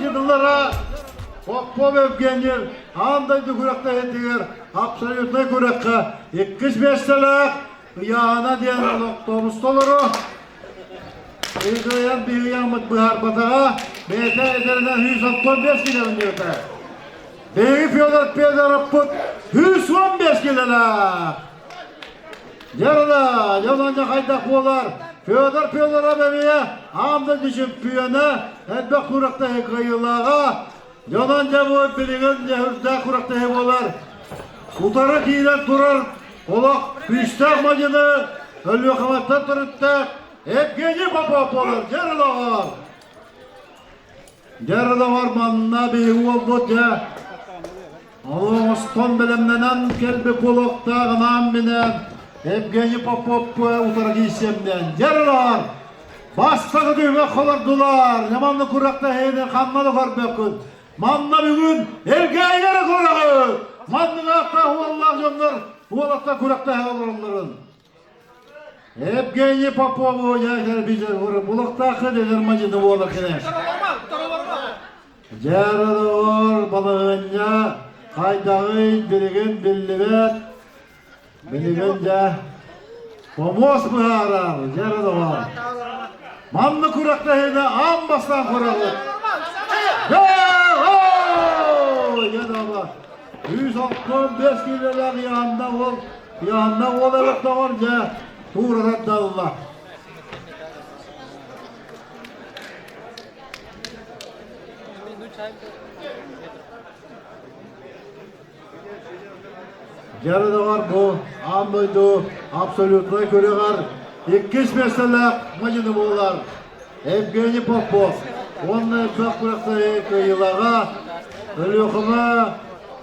мадьынылара Попов Евгений аан дойду күрэхтэһиитигэр абсолютнай күрэххэ иккис миэстэлээх Ыйаана диэн олохтообус толору. Ыйгыйан биһиги быһаарбатаҕа, бэйэтэ этэринэн 165 килэбин диэбитэ. Биһиги Федор Федоровпут 115 килэлээх. Дьарыла, дьон хайдах буолар? Федор Федоров эмиэ аан дойду чемпиона, элбэх күрэхтэһии кыайыылааҕа. Дьонон дьэ бу билигин дьэ күрэхтэһии буолар. Утары киирэн турар олох күүстээх мадьыны Өлүөхүмэттэн төрүттээх Евгений Попов буолар. Дьарылаҕар. Дьарылаҕар манна биһиги уолбут дьэ Олоҥостон бэлэмнэнэн кэлбит буолуохтаах анаан-минээн Евгений Попов утары киирсиэмнээн дьарылаҕар бастакы түһүмэх холордулар. Ньаманны күрэхтэһиини ханна да көрбөккүн. Манна бүгүн Элгээйилэри көрөҕүт! Манныгаахтаах уоллаах дьоннор уолаттар күрэхтэһэ олороллорун. Евгений Попову яхер билер булуктаахы дедер мадьыны буола кини. Дьаралоор балаһыанньа хайдаҕый билигин биллибэт. Билигин дьэ помуос быһаарар дьаралоор. Манна күрэхтэһиини аан бастаан көрөҕүт. 165 киилэлээх Иоанна уол Иоанна уол эбит доҕор дьэ туурарар да ылла. Дьэ доҕор бу аан дойду абсолютнай күрэҕэр иккис миэстэлээх мадьыны буолар Евгений Попов уонна элбэх күрэхтэһии кыайыылааҕа Өлүөхүмэ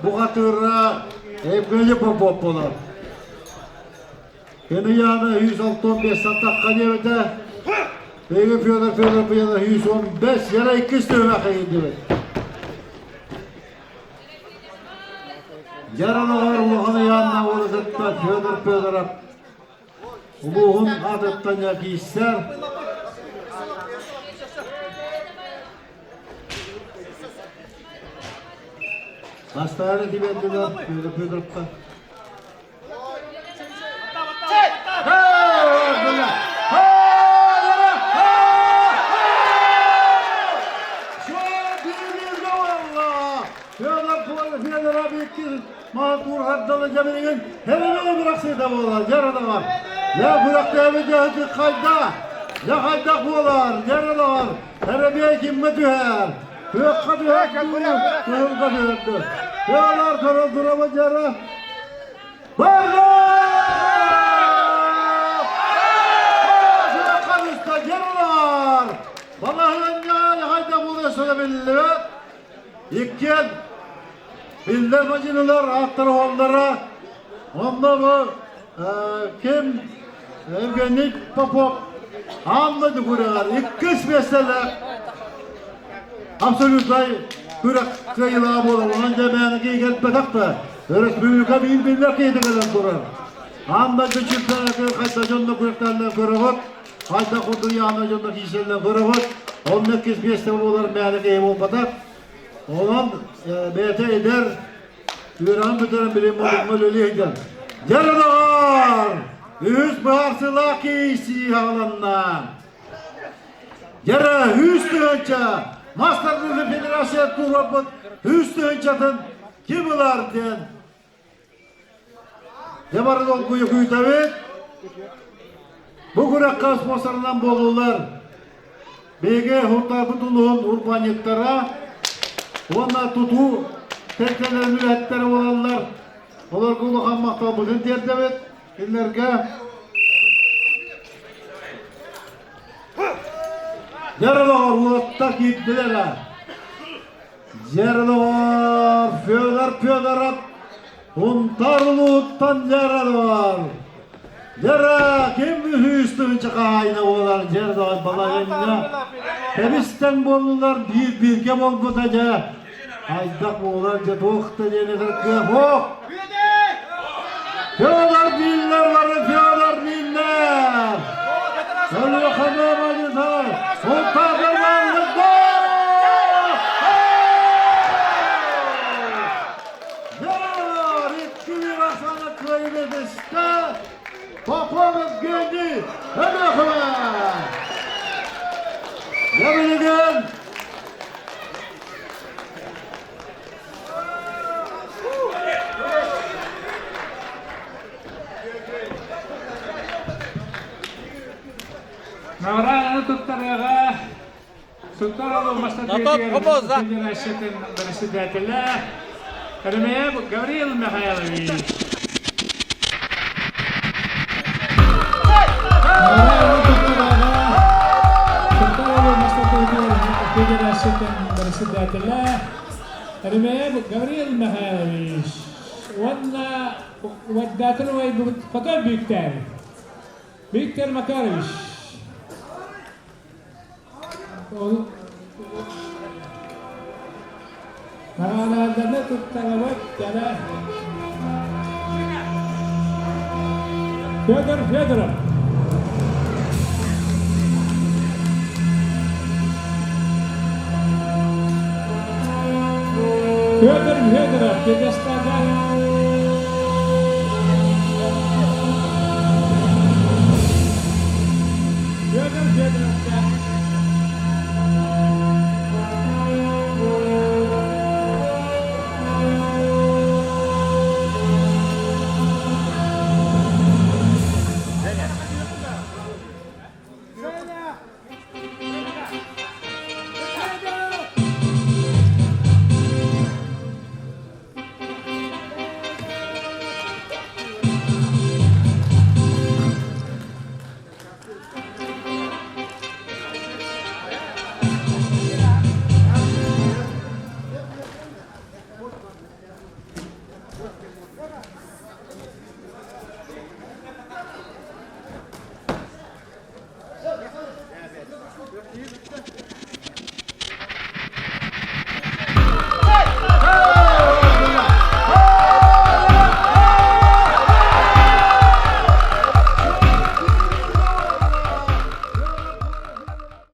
бухатыыра Евгений Попов буолар. Кини Яна 165 сантахха диэбитэ. Биһиги Федор Федоров Яна 115 яра иккис түһүмэх диэбит. Дьаралаҕар улахан ыйаанна уолатытта Федор Федоров улууһун аатыттан кииссэр. Бастаары тибэрдилэр Федор Федоровка. Хайдах буолар, дьаралар, эрэбиэй кимҥэ түһэр, күөххэ түһэр, кыһылга түһэрдэ. Кыалар көрө турабы дьара, Иккиэн биллэр мадьынылар ааттара уоллара онно бу ким Евгений Попов аан дойду күрэҕэр иккис миэстэлээх абсолютнай күрэх кыайыылааҕа буолар. Онон дьэ мээнэ киһи кэлбэтэх да, өрөспүүбүлүкэ биир биллэр киһитэ кэлэн турар. Аан дойду чемпионаты хайда дьонно күрэхтэринэн көрөҕүт, хайда курдук яана дьонно киирсэллэрин көрөҕүт. Онно иккис миэстэ буолар мээнэ киһи буолбатах. Онон бэйэтэ эдэр, үөрэҕин бүтэрэн билин модуҥҥа үлэлии сылдьар. Дьэ доҕоор, үһүс быһаарсыылаах киирсии аҕаланна. Дьэрэ, үс тыһыынча мастардыыны федерация туруорбут үс тыһыынчатын ким ылар диэн дьэ бары долгуйа күүтэбит. Бу күрэххэ спонсорынан буоллулар биһиги Һунтаарбыт улууһун урбаанньыттара уонна тутуу тэрилтэлэрин үлэһиттэрэ буолаллар. Олорго улахан махталбытын тиэрдэбит. Кинилэргэ Дьаралоҕор уолаттар киирдилэр аа. Дьаралоҕор Федор Федоров Унтаар улууттан Дьаралоҕор. Дьара ким үһүс тыһыынча хаһаайына буолар Дьаралоҕор балаҕанньа тэбистэн буоллулар биир бииргэ буолбута дьэ. Хайдах буолар дьэ туох да диэн этэр кыах суох. Федор дииллэр бары Федор дииллэр. Өлүөхүмэ мадьыта Султаатар Бааллык! Дьэ билигин Наҕарааданы туттарыаҕа Сунтар Мастатыгар Федерациятын председателэ Еремеев Гаврил Михайлович. Наҕарааданы туттарыаҕа Сунтар Мастатыгар Федерациятын председателэ Еремеев Гаврил Михайлович уонна уордаатын убайбыт Хотон Бииктэри Виктор Макарович. Наҕарааданы туттарабыт кэлэ Федор Федоров. Федор Федоров пьедестал.